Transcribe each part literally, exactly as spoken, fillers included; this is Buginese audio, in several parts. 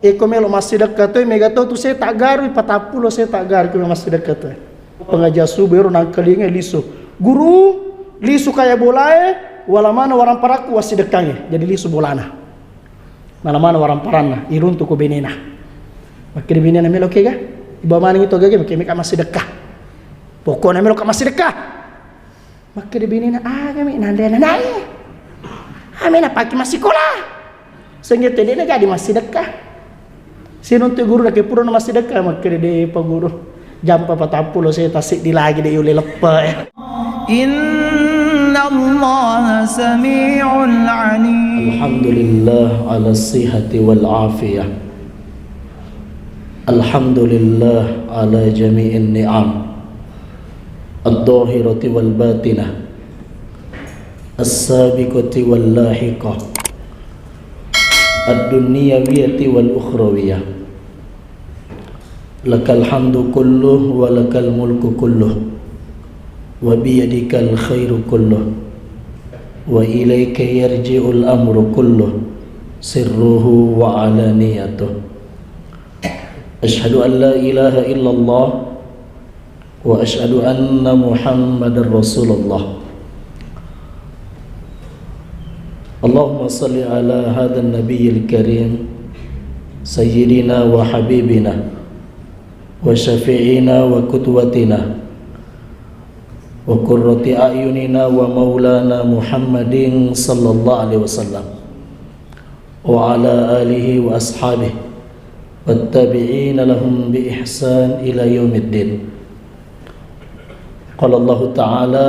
Eko melo massidekka toi, mega to tu seta garui, patappulo seta garui ko massidekka toi. Pengajian subuh ero nangkalinga lisu. Guru, lisu kaya bolae, wala mana waramparakku wassidekkange. Jadi lisu bolana. Nala mana waramparanna, iruntu ko benena. Makkeda benena melo kega, iba maneng itu gage, makke meka massidekka. Pokokna melo ka massidekka. Makkeda benena, "Aga mi nanre nanai? Ame napake massikola. Sehingga tedena jadi massidekka." Sinuntu guru dake pura na massidekka, makkeda de pa guru. Jampa patappulo seta siddi lagi de yule leppe. إن الله سميع عليم. الحمد لله على الصحة والعافية. الحمد لله على جميع النعم الظاهرة والباطنة، السابقة واللاحقة، الدنيوية والأخروية. لك الحمد كله ولك الملك كله، وبيدك الخير كله، وإليك يرجع الأمر كله، سره وعلانيته. أشهد أن لا إله إلا الله، وأشهد أن محمدا رسول الله. اللهم صل على هذا النبي الكريم، سيدنا وحبيبنا وشفيعنا وقدوتنا وقرة أعيننا ومولانا محمد صلى الله عليه وسلم، وعلى آله وأصحابه والتابعين لهم بإحسان إلى يوم الدين. قال الله تعالى: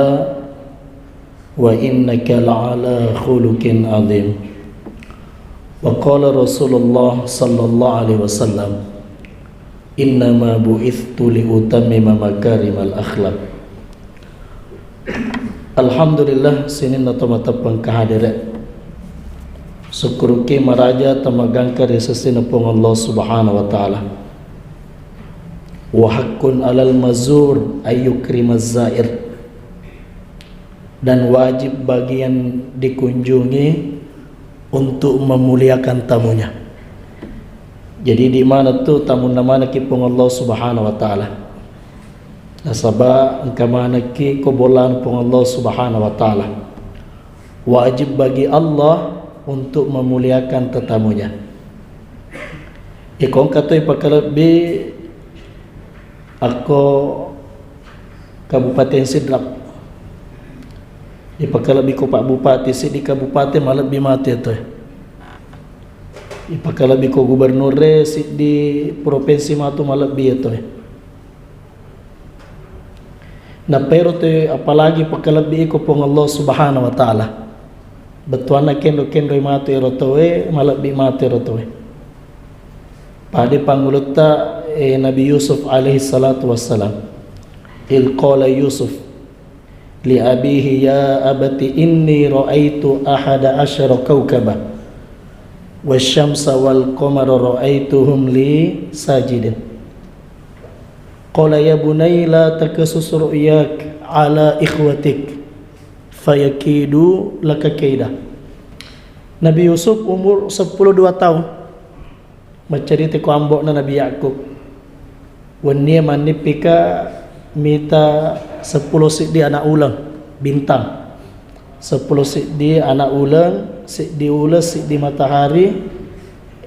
"وإنك لعلى خلق عظيم." وقال رسول الله صلى الله عليه وسلم: "إنما بعثت لأتمم مكارم الأخلاق." Alhamdulillah, sininna tomatoppeng kahadere. Sukkuruki maraja tamagangka ri sesena Puang Allah Subhanahu wa Ta'ala. Wa haqqun alal mazur ayyukrimaz zair. Dan wajib bagi yang dikunjungi untuk memuliakan tamunya. Jadi, di mana tu tamunna manaki Puang Allah Subhanahu wa Ta'ala. Nasaba engka manaki ko bolan Puang Allah Subhanahu wa Ta'ala. Wajib bagi Allah untuk memuliakan tetamunya. Iko engka to ipakalebbi akko Kabupaten Sidrap. Ipakalebbi ko Pak Bupati, siddi kabupaten malebbi matu etoe. Ipakalebbi ko gubernur e, siddi provinsi matu malebbi etoe. Nappa ero tu apalagi pakalebbi iko Puang Allah Subhanahu wa Ta'ala. Bettuanna kenro-kenroi matu ero tauwe, malebbi matu ero tauwe. Pada pangulutta, eh, Nabi Yusuf alaihi salatu wassalam. Il qala Yusuf li abihi ya abati inni ra'aitu ahada asyara kaukaba wasyamsa wal qamara ra'aituhum li sajidin. Qala ya bunayya la taqsus ru'yak ala ikhwatik fayakidu laka kaida. Nabi Yusuf umur seppulo dua taung, maccarita ko ambo'na Nabi Yakub. Wennie mannippika mita seppulo siddi anak uleng, bintang. Seppulo siddi anak uleng, siddi uleng, siddi matahari,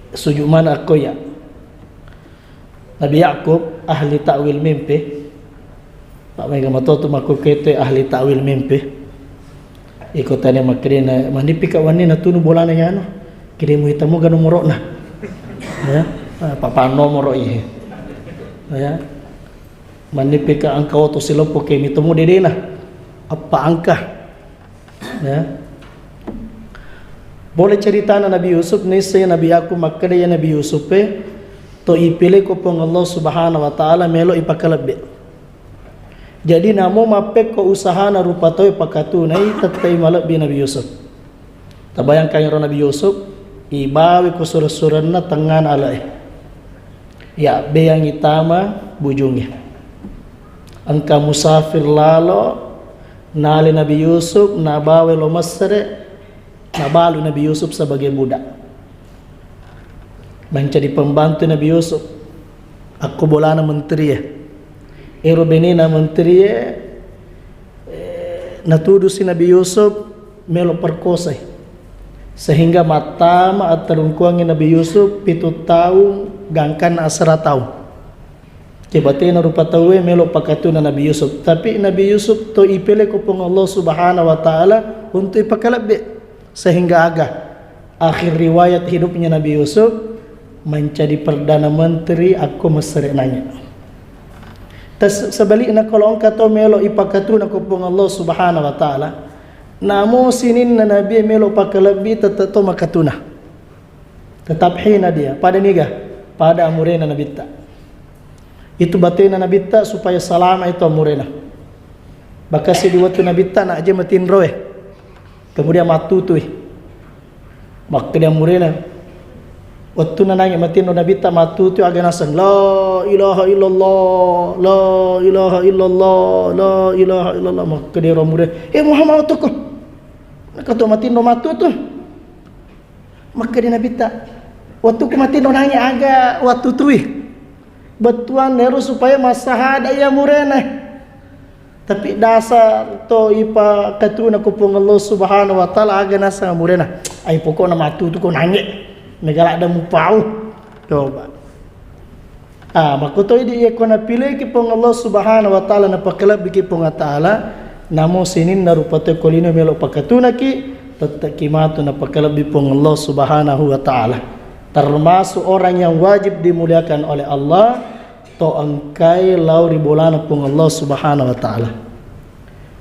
suju mana akko ya. Nabi Yakub ahli ta'wil mimpi. Pak mega matotu makku kete ahli ta'wil mimpi. Iko tane makkedena, "Mannippika wenni natunu bolana yano? Kirimu itamu ga nomoro'na." Ya, eh, papa nomoro ihe. Ya. Mannippika angka oto siloppo ke mitemu dedena. Apa angka? Ya. Boleh ceritana Nabi Yusuf, nissai Nabi Yakub makkeda ya Nabi Yusuf e, to ipilih ko Puang Allah Subhanahu wa Ta'ala melo ipakalebbi. Jadi namo mappekko usahana rupa tau ipakatunai, tettai malebbi Nabi Yusuf. Tabayangkan ro Nabi Yusuf, ibawi ko sureng-surenna tengngana ale'e. Yabbeangi tama bujungnge. Engka musafir lalo, nale Nabi Yusuf, nabawa lo Mesere, nabalu Nabi Yusuf sebagai budak. Mancaji pembantu Nabi Yusuf. Akko bolana menteri e. Ero benena menteri e, eh, natudusi Nabi Yusuf melo perkosai. Sehingga mattama attarungkuangngi Nabi Yusuf pitu taung gangkanna asera taung. Kebatena rupa tauwe melo pakatuna Nabi Yusuf. Tapi Nabi Yusuf to ipele ko Puang Allah Subhanahu wa Ta'ala untuk ipakalebbi. Sehingga aga akhir riwayat hidupnya Nabi Yusuf menjadi perdana menteri akko mesere nanya. Tas sebaliknya kalau engka to melo ipakatuna ko Puang Allah Subhanahu wa Ta'ala, namo sininna Nabi melo pakalebbi tetap to makatuna. Tetap hina dia, pada niga, pada amurena Nabitta. Itu batena Nabitta supaya salama itu amurena. Bahkan si di waktu Nabitta nak je matinroe. Kemudian matutui. Makkeda amurena. Waktu nanangi matinro Nabitta matutui aga naseng. La ilaha illallah, la ilaha illallah, la ilaha illallah. Makkeda ro amure. Eh Muhammad toko. Nakato matinro matutu. Makkeda Nabitta, wettukku matinro nangi aga wattutui. Bettuanna ero supaya massahada iya murena. Tapi dasar to ipakatuna ko Puang Allah Subhanahu wa Ta'ala aga naseng murena. Ai pokokna matutu ko nangi. Mega ladda mupau. Coba. Ah, makkutoi di iya ko napileki Puang Allah Subhanahu wa Ta'ala, napakalebbiki Puang Allah Ta'ala, namo sininna rupa tau ko lino melo pakatunaki, tetteki matu napakalebbi Puang Allah Subhanahu wa Ta'ala. Termasuk orang yang wajib dimuliakan oleh Allah, to engkai lao ri bolana Puang Allah Subhanahu wa Ta'ala.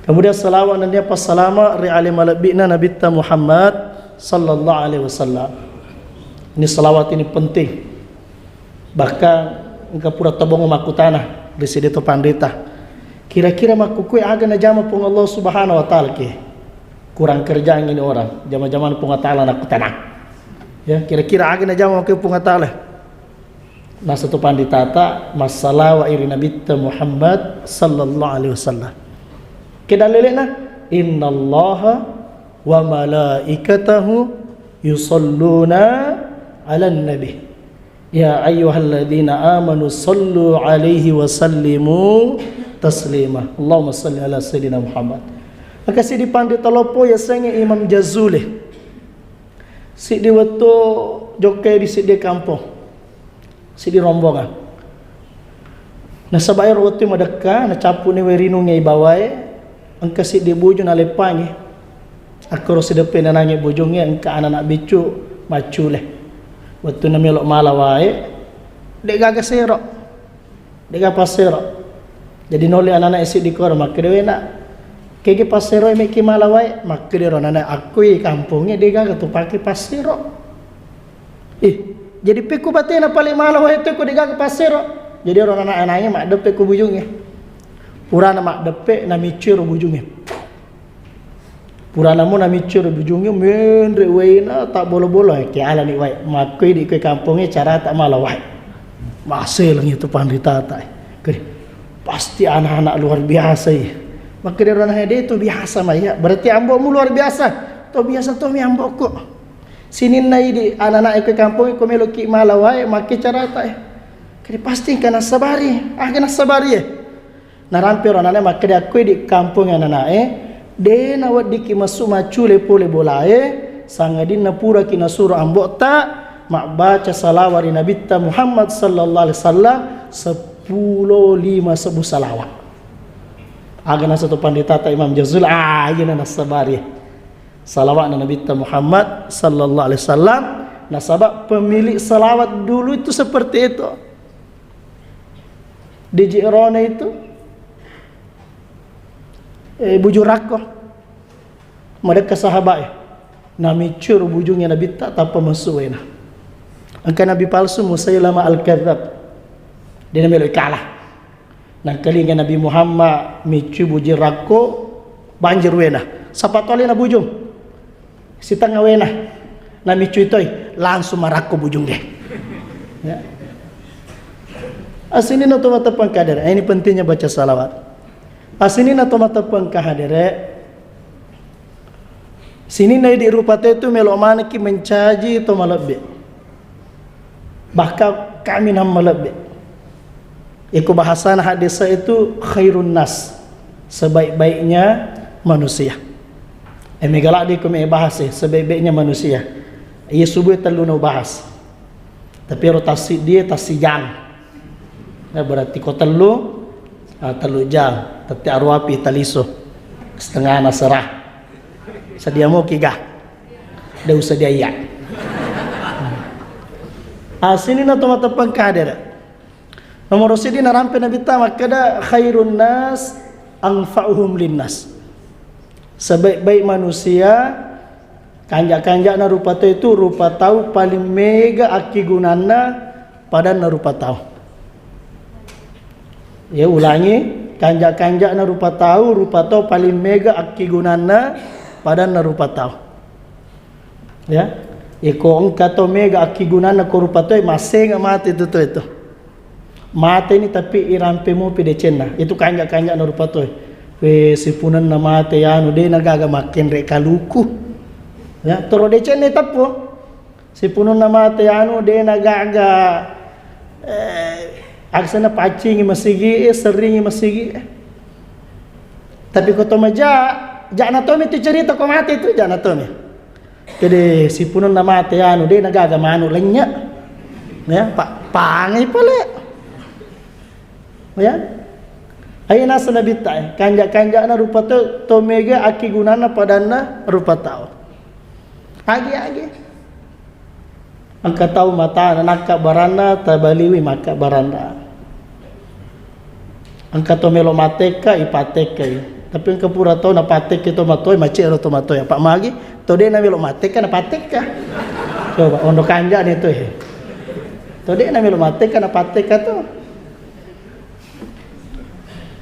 Kemudian salawat nennia passalama ri ale malebbi'na Nabitta Muhammad sallallahu alaihi wasallam. Ini salawat ini penting. Bahkan engka pura tobongo makkutana ri siddi to panrita. Kira-kira makkukue aga najama Puang Allah Subhanahu wa Ta'ala ke? Kurang kerjaan ini orang. Jama-jama Puang Allah Ta'ala nakkutana. Ya, kira-kira aga najama makkukue Puang Allah Ta'ala? Nasa to panritata massalawa iri Nabitta Muhammad sallallahu alaihi wasallam. Ke dalilena, innallaha wa malaikatahu yusalluna ala nabi. Ya ayyuhalladzina amanu sallu alaihi wa sallimu taslima. Allahumma salli ala sayyidina Muhammad. Maka siddi panrita loppo yasengnge Imam Jazuli. Siddi wettu jokkai di siddi kampong. Siddi rombongan. Nasaba ero wettu madekka, nacappu'ni wae rinungnge ibawae, engka siddi bujung naleppangi. Akkoro sideppe nanangi bujungnge, engka anana biccu maccule. Wettunna melo mala wae, de'gaga sero. De'gaga passero. Jadi nolli anana siddi koro, makkeda wena, kege passero meki mala wae, makkeda ro anana, akkui kampongnge de'gaga tu pake passero. Ih, jadi pekku batena pale mala wae teko de'gaga passero. Jadi ro anak-anaknya maddeppe ku bujungnge. Purana maddeppe namiccu ro bujungnge. Purana mo namiccu ro bujungnge menre waena tak bolo-bolo, eh, ke alani wae. Makkoi di ke kampongnge cara tak mala wae. Maselang itu panritata, eh. Kede, pasti anak-anak luar biasa ya. Makkeda ro anak de itu biasa mah ya. Berarti ambomu luar biasa. To biasa to mi ambokku. Sininna idi anak-anak ke kampong ko meloki mala wae, makke carata e. Kede pasti engka nassabari, aga nassabari e. Narampe ro anana makkeda, akkoi di kampong anana e, de naweddiki massu maccule pole bola e, sangadinna puraki nasuro ambotta mabbaca salawat ri Nabitta Muhammad sallallahu alaihi wasallam seppulo lima sebbu salawat. Aga nasa to panditata Imam Jazuli, ah, iyana nassabari. Salawatna Nabitta Muhammad sallallahu alaihi wasallam. Nasaba pemilik salawat dulu itu seperti itu. Di Ji'rona itu, eh, Bujung Rakko. Madekka sahabat e. Namiccuru bujungnge Nabitta tappa messu waena. Engka nabi palsu Musailama Al-Kadzdzab. De namelo kalah. Nangkalinga Nabi Muhammad miccu bujung rakko, banjir wena. Sapa tolena bujung. Sitengnga wena. Namiccui toi, langsung marakko bujung de. Ya. Asini na to matepang kadere. Ini pentingnya baca salawat. Asini na to matepang kahadere. Sininna idi rupa tetu melo manekki mencaji to malebbi. Bahkan kaminang malebbi. Iko bahasana hadis itu khairun nas, sebaik-baiknya manusia. Eh, mega ladde ko me bahas, eh, sebaik-baiknya manusia. Iya subuh tellu no bahas. Tapi ro tassi dia tassi jang. Nah, berarti ko tellu, ah, tellu jang. Tette aruapi taliso. Setengah na serah. Sedia mo kiga. Nde usah dia iya. Asini na to matepeng kadere. Nomor sidi narampe Nabitta makkeda khairun nas anfa'uhum linnas. Sebaik-baik manusia, kanja-kanjana rupa tau itu rupa tau paling mega akkigunanna padanna rupa tau. Ya, ulangi, kanja-kanjana rupa tau, rupa tau paling mega akkigunanna padanna rupa tau. Ya. Iko engka to mega akkigunanna ko rupa tau, masenga mate tu to itu. Mate ni tapi irampe mupi decenna. Itu kanja-kanjana rupa tau. We, sipunenna mate anu de nagaga makkenre kaluku. Ya, toro decenna teppu. Sipununna mate anu de nagaga, eh, aksana paccingi masigi, eh, seringi masigi. Tapi ko to maja, jana tomi tu cerita ko mate tu jana tomi. Jadi sipununna mate anu de nagaga manu lenya. Ya, pa, pangai pale. Ya. Aina senabitta, eh, kanja-kanjana rupa to, to mega akkigunanna padanna rupa tau. Agi-agi. Engka tau matana nakka baranna, tabaliwi makka baranna. Engka to melo matekka, ipatekkai. Tapi engka pura to napatekki to matoe, macero to matoe. Apa magi? To de na melo matekka, napatekka. Coba, ondo kanja ni to, he. To de na melo matekka, napatekka to.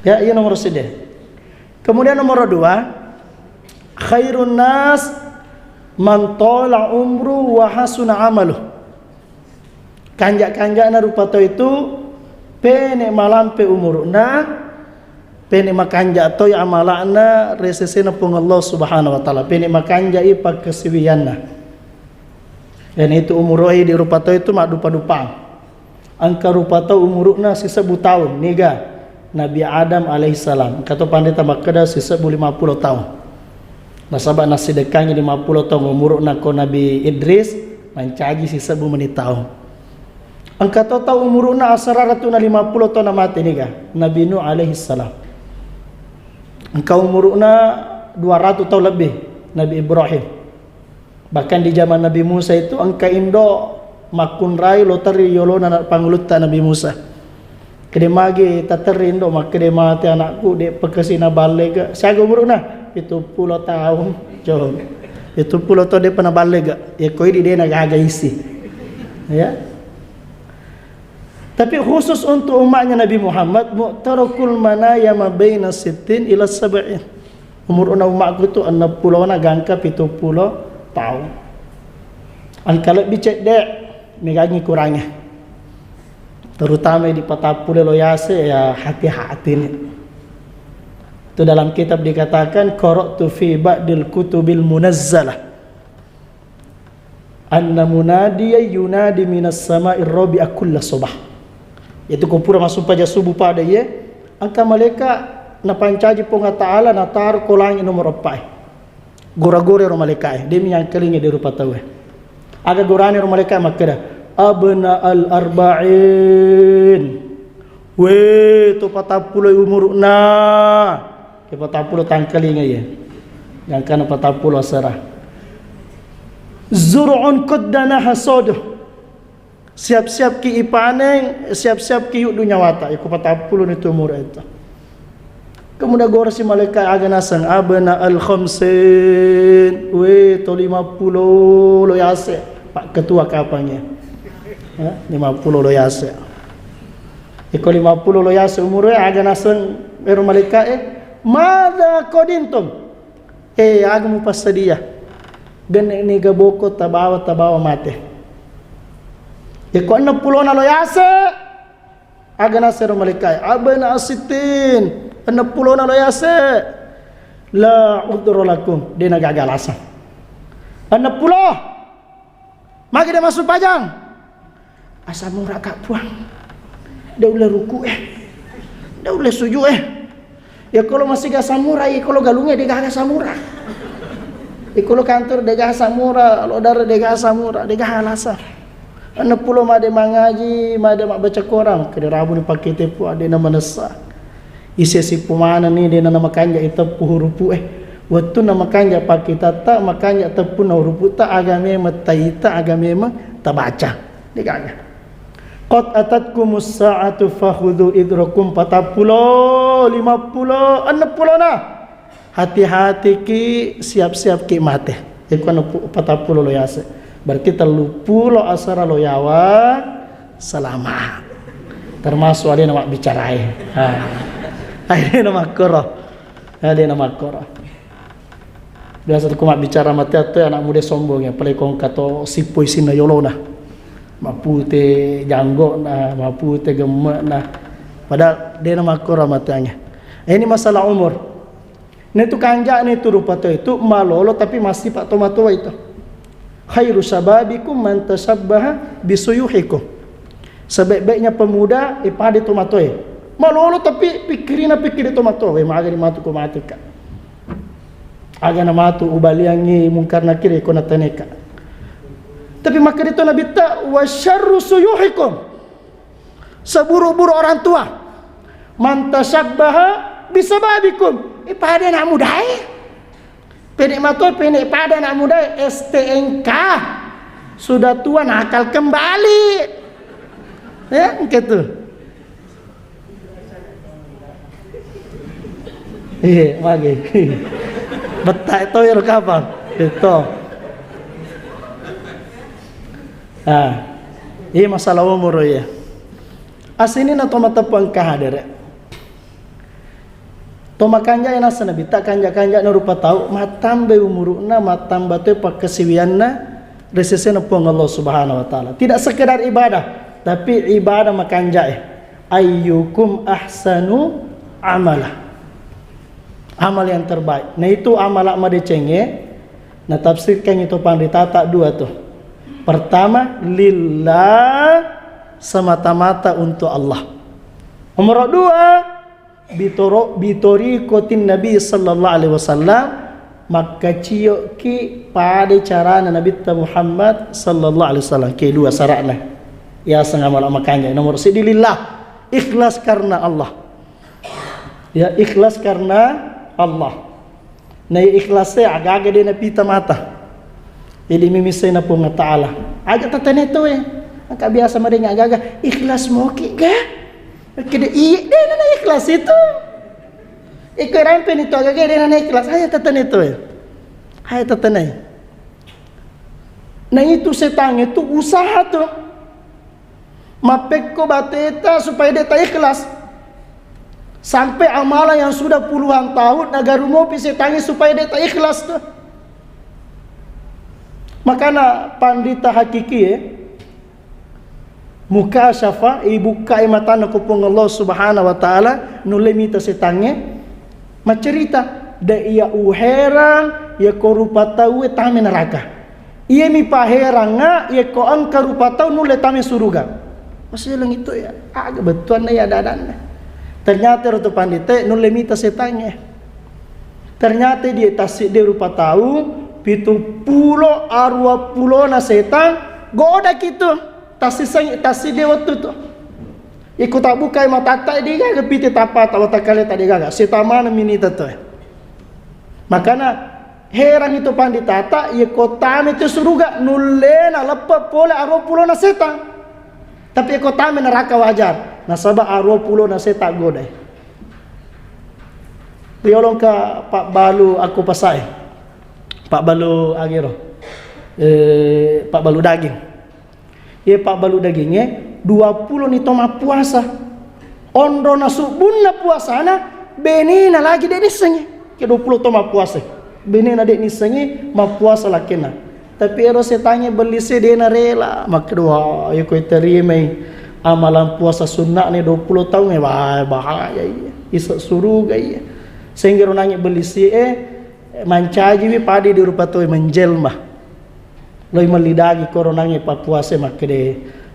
Ya, iya nomor sede. Kemudian nomor dua, khairun nas man tola umru wa hasuna amalu. Kanja-kanjana rupa tau itu pene malampe umuruna, pene makanja toi amalana resesena Puang Allah Subhanahu wa Ta'ala, pene makanja i pakkasiwianna. Dan itu umuroi di rupa tau itu maddupa-dupang. Engka rupa tau umuruna sisebbu taung, niga Nabi Adam alaihissalam. Engka to panrita makkeda sisebbu lima pulo taung. Nasaba nassidekangi lima pulo taung umuruna ko Nabi Idris, mancaji sisebbu meni taung. Engka to tau umuruna asara ratuna lima pulo taung namate, niga Nabi Nuh alaihissalam. Engka umuruna dua ratu taung lebbi, Nabi Ibrahim. Bahkan di zaman Nabi Musa itu engka indo makkunrai lo terri yolona anak pangulutta Nabi Musa. Kede magi taterri indo makkede mate anakku, de pekesi naballega. Siaga umuruna? Pitu pulo taung. Coba. Pitu pulo taung de pernah ballega. Ya koi di de nagaga isi. Ya. Tapi khusus untuk umatnya Nabi Muhammad, mu'tarakul manaya ma baina sittin ila sab'in. Umuruna umakku tu enneng pulona gangka pitu pulo taung. Engka lebbi cedde, megangi kurange. Terutama di patappulo lo yase, ya hati-hati ni. Itu dalam kitab dikatakan, qara'tu fi ba'dil kutubil munazzalah. Anna munadiya yunadi minas sama'ir rabi'a kulla sobah. Yaitu ko pura massumpajang subuh pada iye, engka malaika napancaji Puang Allah Ta'ala nataro ko langi nomor eppa e. Gora-gora ro malaika e, demi yang kelingi di rupa tau e. Aga gorane ro malaika makkeda, abna al arba'in. We, to patappulo umurna. Ke patappulo tangkalinga iye. Gangkana patappulo asara. Zur'un qaddana hasaduh. Siap-siap ki ipaneng, siap-siap ki yuddu nyawata. Iko patappulo ni tu umur itu. Kemudian gora si malaikat aga naseng abna al khamsin. We, to lima pulo lo yase. Pak Ketua kapang ya. Ya, lima pulo lo yase. Iko lima pulo lo yase umur e, aga naseng ero malaika e, "Madza qadimtum?" Eh, aga mupassadia? Genne niga boko tabawa, tabawa mate. Iko enneng pulona lo yase, aga naseng ero malaika e, "Abna sittin, enneng pulona lo yase." "La udhra lakum," de nagaga alasan. Enneng pulo. Magi de massumpajang? Asam urat ka Puang. De' ulle ruku' e. De' ulle suju' e. Ya kolo masiga asam urat, ya kolo galung e de' gaga asam urat. Ya kolo kantor de' gaga asam urat, lo dare de' gaga asam urat, de' gaga alasa. Enneng pulo made mangaji, made mabbaca Quran, kede rabu ni pakkite Puang, de' na manessa. Ise sippu manenni de' na makanja' iteppu hurupu e. Wettunna makanja' pakkitatta, makanja' teppunna hurupu'ta, aga memeng taita, aga memeng tabaca. De' gaga. Qad atatkumus sa'atu fakhudhu idrakum, patappulo, limappulo, enneng pulona. Hati-hatiki, siap-siapki mate. Iko anu pu-, patappulo lo yase. Berarti telluppulo asara lo yawa selama. Termasuk alena mabbicarae. Ha. Alena makkoro. Alena makkoro. Biasa tu ko mabbicara mate atto anak muda sombong ya, apalagi ko engka to sippo isinna yolona. Mapute janggona, mapute gemme'na. Padahal de' na makkoro mateangnge. Ini masalah umur. Naitu kanja'na itu rupa tau itu malolo tapi masifat tomatoa itu. Khairu syababikum man tashabbaha bisuyuhikum. Sebaik-baiknya pemuda, eh, pada tomatoa. Malolo tapi pikkirina pikkiri tomatoa, eh, magani matu ko mateka. Aga na matu ubaliangngi Mungkar Nakir ko nataneka. Tapi makkeda to Nabitta, wa syarru suyuhikum. Seburuk-buruk orang tua. Man tashabbaha bisababikum. Eh, pada anak muda e. Pendek matoa, pendek pada anak muda e. S T N K. Sudah tua nakal kembali. Ya, gitu. Iya, mage. Bettak to ya kapang. Itu. Ah. Iya masalah umur ya. Asini na to mateppang kahadere. To makanja' e naseng Nabitta, kanja'-kanja' na rupa tau, mattambai umuru'na, mattamba toi pakkasiwianna ri sesena Puang Allah Subhanahu wa Ta'ala. Tidak sekedar ibadah, tapi ibadah makanja' e. Ayyukum ahsanu amala. Amal yang terbaik. Nah, itu amal madecengnge, natafsirkan itu panritata dua tuh. Pertama, lillah, semata-mata untuk Allah. Nomor dua, bitoro-, bitorikotin Nabi sallallahu alaihi wasallam, makkacioki pada carana Nabitta Muhammad sallallahu alaihi wasallam. Kedua syaratna. Ya, sengamal makanja'. Nomor siddi lillah, ikhlas karena Allah. Ya, ikhlas karena Allah. Na iya ikhlas e, aga-aga de' napita mata. Jadi mimissai na Puang Ta'ala. Aja' tatane to e. Engka biasa madengnga aga-aga, ikhlas moki ga? Kede iya de' nana ikhlas itu. Iko rampe ni to aga-aga de' nana ikhlas. Aja' tatane to e. Aja' tatane. Nah itu setan itu usaha tuh. Mappekko bateta supaya de' ta ikhlas. Sampai amalan yang sudah puluhan tahun nagaru mopi setangnge supaya de' ta ikhlas tuh. Makana pandita hakiki e, mukasyafa, ibukkai matanna ko Puang Allah Subhanahu wa Ta'ala, nulle mita setangnge, maccerita, de' iya uherang, iya ko rupa tau e tame neraka. Iyami paherangnga, yekko engka rupa tau nulle tame suruga. Maseleng itu ya, aga bettuanna ya ada-adanna. Ternyata ero tu pandita nulle mita setangnge. Ternyata di tassiddi rupa tau, pitu pulo arua pulona setang, goda kitu. Tassiseng, tassiddi wettu tu. Iko tabbukai matatta, de' gaga pite tappa, ta watakkaleta de' gaga. Setang maneng minita tu. Makana, herang itu panditata, iya ko tame tu suruga, nulle na leppe pole arua pulona setang. Tapi iya ko tame neraka wajar. Nasaba arua pulona setang godai. Riolongka pabbalu akko pasae. Pabbalu agero. Eh, pabbalu daging. Iye pabbalu dagingnge, dua pulo ni to mappuasa. Onrona subbunna puasana, benena lagi de' nissengngi. Ke dua pulo to mappuasa. Benena de' nissengngi, mappuasa lakkenna. Tapi ero setangnge bellise de' narela. Makkeda, "Wah, iya ko terimai amalan puasa sunna'ne dua pulo taungnge, wah, bahaya iya. Ise suruga iya." Sehingga ro nangnge bellise e, mancajiwi padi di rupa tau e menjelma. Loi melli daging koronangnge pappuasa makkeda,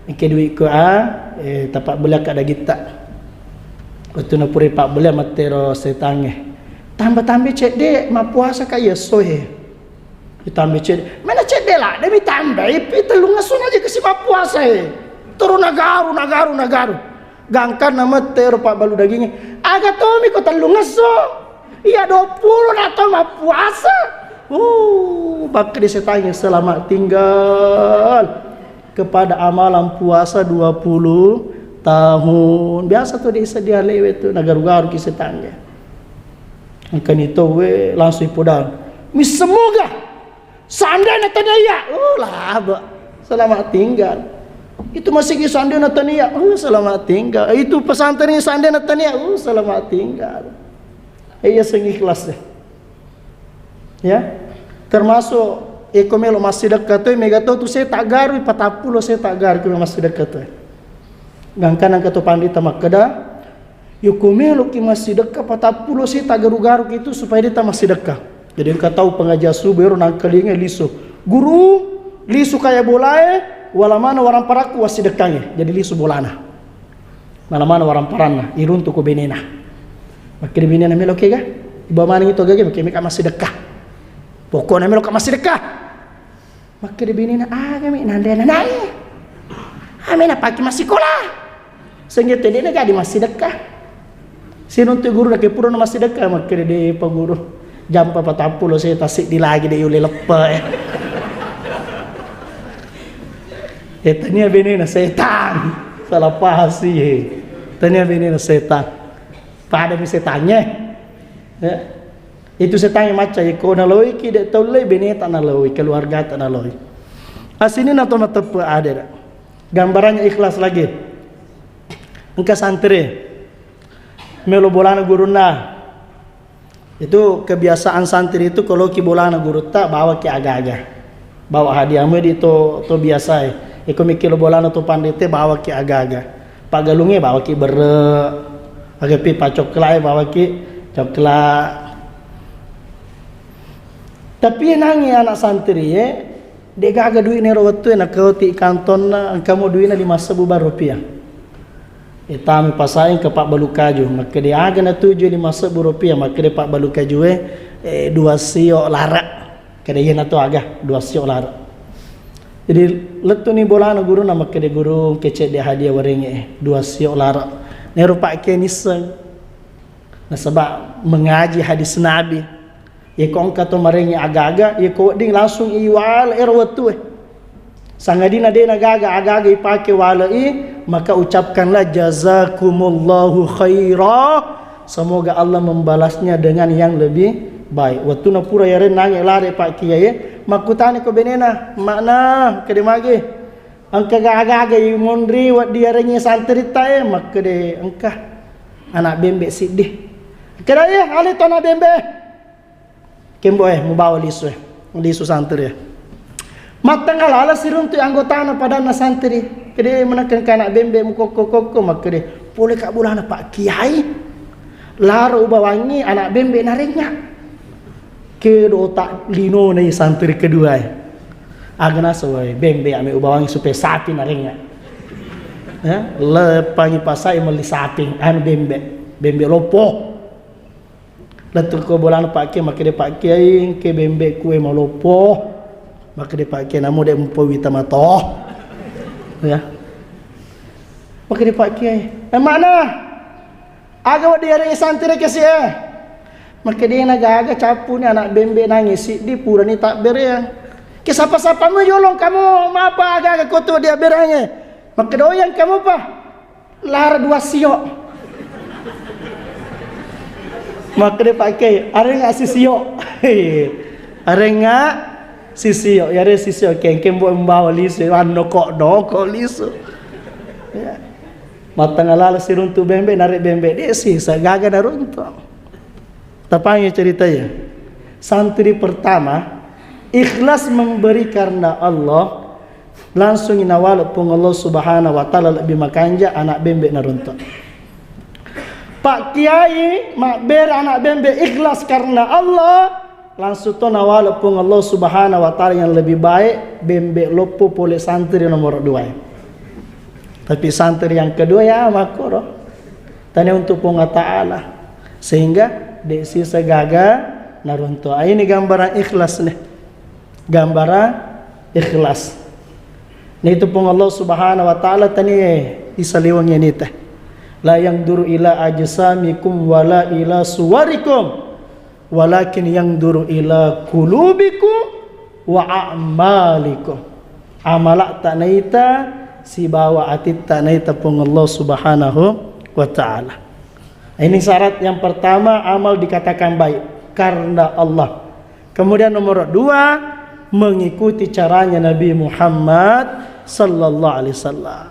Engka dui'ku a, eh, tapabbelliakka dagitta. Wettunna pura pabbellia mettero setangnge. Tamba-tambai cedde mappuasaka iya essoe. Ditambai cedde. Mena cedde ladde mitambai, pi tellungesso aja kasi mappuasae. Terus nagaru, nagaru, nagaru. Gangkanna mettero pabbalu dagingnge. Aga tomiko tellungesso? Iya duappulo na to mappuasa. Uh, makkeda setangnge, selamat tinggal kepada amalan puasa dua puluh tahun. Biasa tu di sedia lewe tu nagaru-garu ki setangnge. Engkani tauwe langsung ipodang. Misseng moga. Seandainya tania iya. Oh, laba. Selamat tinggal. Itu masigi seandainya tania. Oh, selamat tinggal. Itu pesantren seandainya tania. Oh, selamat tinggal. Iya seng ikhlas deh. Ya. Termasuk eko melo massidekka tu, mega tau tu seta garu, patappulo seta garu ko massidekka tu. Gangkanna engka to panrita makkeda, yoko meloki massidekka patappulo seta garu-garu ki tu supaya deta massidekka. Jadi engka tau pengajian subuh ero nangkalinga lisu. Guru, lisu kaya bolae, wala mana waramparakku wassidekkangnge. Jadi lisu bolana. Mana-mana waramparanna, iruntu ko benena. Makkeda benena, melo kega? Iba maneng itu gaga, makkeda meka massidekka. Pokoknya melo ka massidekka. Makkeda benena, aga mi nanre nanai. Ame napaki massikola. Sehingga tedena jadi massidekka. Sinuntu guru na ke pura na massidekka, makkeda de pa guru. Jampa patappulo seta siddi lagi de yule leppe. Eh, tania benena setan. Salah paham sih. Tania benena setan. Pada mi setannya. Ya. Itu setannya macca, iko naloi ki de tau lei beneta naloi, keluargata naloi. Asini na to mateppe adera. Gambarannya ikhlas lagi. Engka santri. Melo bolana gurunna. Itu kebiasaan santri itu, kalau ki bolana gurutta, bawa ki aga-aga. Bawa hadiah medi to, to biasa e. Iko mikir bolana to pandite, bawa ki aga-aga. Paggalunge bawa ki berre. Aga pi pacoklat e, bawa ki coklat. Tapi nangi anak santri e, de gaga duit nero wettu e, nakauti kantonna, engka mo duitna lima sebbu rupiah. Itami pasaing ke pabbalu kaju, makkeda aga natuju lima sebbu rupiah, makkeda pabbalu kaju e, eh, dua sio lara. Keda iya natu aga dua sio lara. Jadi lettu ni bolana guru na makkeda guru kecek de hadiah waringe eh, dua sio lara. Nero pakke nisseng. Nasaba mengaji hadis Nabi. Yeko engka to marengngi aga-aga, yeko wedding langsung iwale ero wettu e. Sangadinna de nagaga aga-aga ipake wale i, maka ucapkanlah jazakumullahu khaira. Semoga Allah membalasnya dengan yang lebih baik. Wettunna pura yareng nange lare Pak Kiai e, makkutani ko benena, makna kede mage. Engka aga-aga imonri wedding yarengngi santritta e, makkede engka anak bembe siddi. Keda e, ale to anak bembe. Kembo e, mubawa lisu e, lisu santri e. Mattengnga lala siruntu anggotana padanna santri. Kede menekeng kana bembe mukokko-kokko makkede, pole ka bolana Pak Kiai. Laro ubawangi anak bembe narengnga. Kedo otak linona i santri kedua e. Aga naso wae bembe ame ubawangi supaya sapi narengnga. Ya, lepangi pasai melli sapi, anu bembe, bembe lopo. Lettu ko bolana Pak Kiai, makkede Pak Kiai, engke bembe kue maloppo. Makkede Pak Kiai, namo de mupowita mato. Ya. Makkede Pak Kiai, eh, mana? Aga wedding yarengngi santri kesi e. Makkede na gaga cappuni anak bembe nangnge siddi purani tabbereang. Ke sapa-sapamu yolong kamu mapa aga-aga kotu dia berange. Makkede oyang kamu pa. Lara dua sio. Makkede Pak Kiai, arengnga sisio. Arengnga sisio, yare sisio kengkeng bo mbawa lisu, anno kok doko lisu. Ya. Mattengnga lala siruntu bembe, nare bembe de sisa gaga naruntu. Tapangi ceritanya. Santri pertama ikhlas memberi karena Allah, langsung nawale Puang Allah Subhanahu wa Ta'ala lebih makanja anak bembe naruntu. Pak Kiai mabbere anak bembe ikhlas karena Allah, langsung to nawale Puang Allah Subhanahu wa Ta'ala yang lebih baik, bembe loppo pole santri nomor dua. Tapi santri yang kedua ya makkoro. Tania untuk Puang Allah Ta'ala. Sehingga de' sisa gaga naruntu. Ah, ini gambaran ikhlas nih. Gambaran ikhlas. Nah, itu Puang Allah Subhanahu wa Ta'ala tania isaliweng ini teh. La yanzuru ila ajsamikum wala ila suwarikum. Walakin yanzuru ila qulubikum wa a'malikum. Amala'ta naita sibawa atitta naita Puang Allah Subhanahu wa Ta'ala. Ini syarat yang pertama, amal dikatakan baik karena Allah. Kemudian nomor dua, mengikuti caranya Nabi Muhammad sallallahu alaihi wasallam.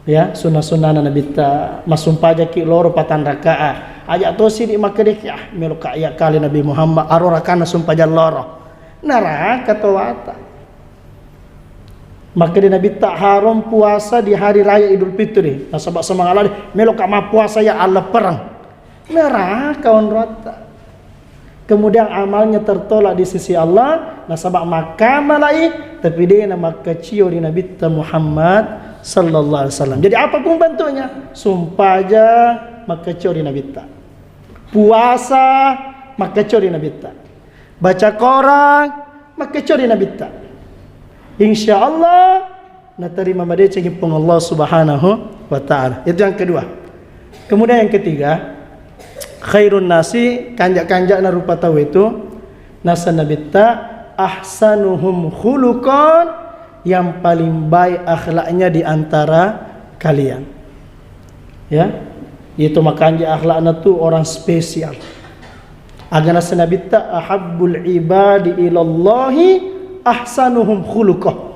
Ya, sunnah-sunnahna Nabitta, massumpajaki loro patang rakaat. Aja' to sidi makkedeki, ah, meloka iya kali Nabi Muhammad, aro rakana sumpajang loro. Neraka tawata. Makkeda Nabitta, harong puasa di hari raya Idul Fitri. Nasaba' semangat lari, meloka mappuasa ya, alleppereng. Neraka onroatta. Kemudian amalnya tertolak di sisi Allah, nasaba' makkamalai, tapi de'na makkacio ri Nabitta Muhammad sallallahu alaihi wasallam. Jadi apapun bentuknya, sumpaja makkacio ri Nabitta. Puasa makkacio ri Nabitta. Baca Quran makkacio ri Nabitta. Insya Allah naterima madecengi Puang Allah Subhanahu wa Ta'ala. Itu yang kedua. Kemudian yang ketiga, khairun nasi, kanja'-kanja'na rupa tau itu, nasa Nabitta, ahsanuhum khuluqan, yang paling baik akhlaknya di antara kalian. Ya, itu makanja' akhlakna tu orang spesial. Aga nasa Nabitta, ahabbul ibadi ilallahi ahsanuhum khuluqah.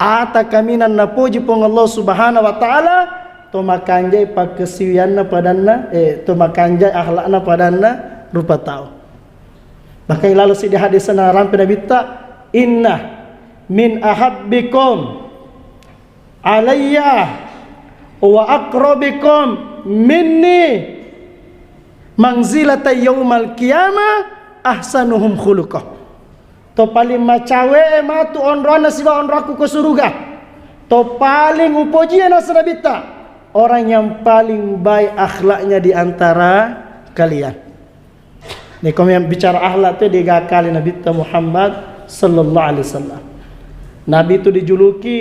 Ata kaminang napoji Puang Allah Subhanahu wa Ta'ala, to makanjai pakkasiwianna padanna, eh, to makanjai akhlakna padanna rupa tau. Bahkan ilalo siddi hadis narampe Nabitta, inna min ahabbikum alayya wa aqrabikum minni manzilata yaumal qiyamah ahsanuhum khuluqah. To paling macawe matu onroanna sibawa onroakku ko suruga. To paling upojie nasa Nabitta, orang yang paling baik akhlaknya di antara kalian. Nih, kalau yang bicara akhlak tuh, dega kali Nabitta Muhammad sallallahu alaihi wasallam. Nabi itu dijuluki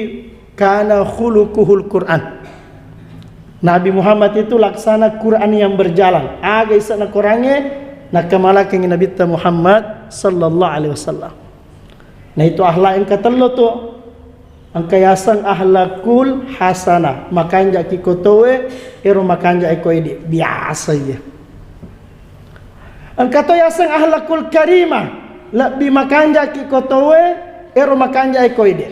kana khuluquhul Quran. Nabi Muhammad itu laksana Quran yang berjalan. Aga isana Qurannya, nakamalakengi Nabitta Muhammad sallallahu alaihi wasallam. Nah, itu akhlak yang ketello tuh. Engka yaseng akhlakul hasanah, makanjaki kotowe, ero makanjaki ko idi. Biasa iya. Engka to yaseng akhlakul karimah, lebbi makanjaki kotowe, ero makanjaki ko idi.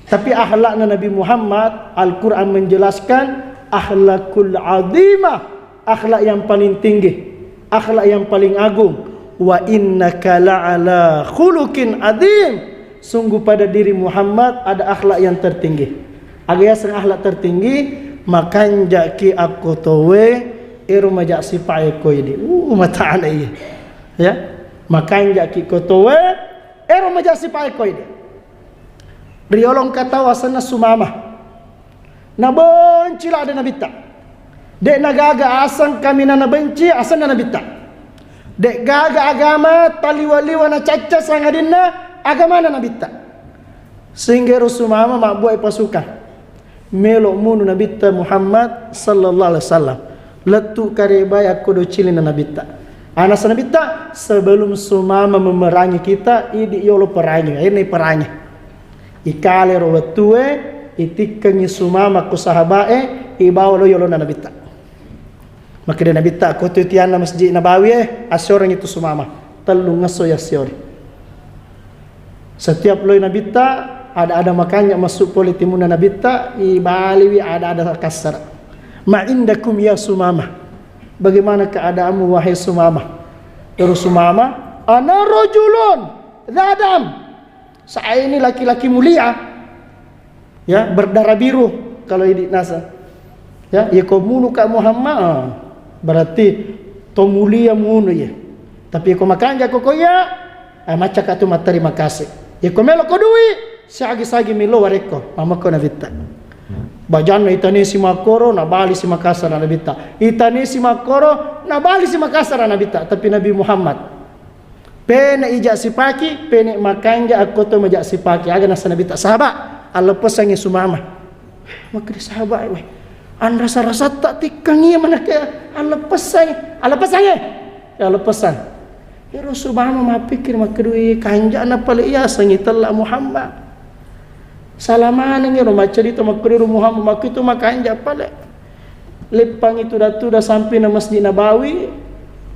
Tapi akhlakna Nabi Muhammad, Al-Quran menjelaskan akhlakul azimah, akhlak yang paling tinggi, akhlak yang paling agung. Wa innaka la'ala khuluqin adzim. Sungguh pada diri Muhammad ada akhlak yang tertinggi. Aga yaseng akhlak tertinggi, makanjaki akkotowe, ero maja sipae ko idi. Uh, matana iya. Ya. Makanjaki kotowe, ero maja sipae ko idi. Riolong kata wasanna Sumama. Nabenci ladde Nabitta. De'na gaga aseng kaminang nabenci asenna Nabitta. De' gaga agama taliwa-liwa nacacca sangadinna agamana Nabitta. Sehingga ero Sumama mabbuai pasukan. Melo munu Nabitta Muhammad sallallahu alaihi wasallam. Lettu karebai akkodo cilina Nabitta. Anasa Nabitta, sebelum Sumama memerangi kita, idi yolo perangi. Ini perangi. Ikale ro wettue, itikkengi Sumama ko sahabae, ibawa lo yolona Nabitta. Makkeda Nabitta, ko tu tianna Masjid Nabawi e, assiorengi tu Sumama. Tellungngesso yassiori. Setiap loi Nabitta, ada-ada makanja massu pole timunna Nabitta, ibaliwi ada-ada kassara. Ma indakum ya Sumama? Bagaimana keadaanmu wahai Sumama? Ero Sumama, ana rajulun zadam. Saya ini laki-laki mulia, ya, berdarah biru kalau idi nasa. Ya, ya ko munu ka Muhammad, ah, berarti to mulia munu ya. Tapi ko makanja ko ko iya, ah, macca ka tu matterima kasih. Ya ko melo ko dui, Siagi-sagi melo warekko, mammekko Nabitta. Bajanna itanisi makkoro, nabalisi makassara Nabitta. Itanisi makkoro, nabalisi makassara Nabitta. Tapi Nabi Muhammad, pene ija sipaki, pene makanja akko to maja sipaki. Aga nasa Nabitta, sahabat, alleppessangi Sumama. Makkeda sahabat, weh, anrasa-rasatta tikkangi manake alleppessangi. Alleppessangi. Ya, leppessang. Ero Sumama mappikkiri makkedui, kanja'na pale iyasengngi tella Muhammad. Sala maneng ero maccarita makkedui ro Muhammad, makkitu makanja pale. Leppangi tuda-tuda sampina Masjid Nabawi,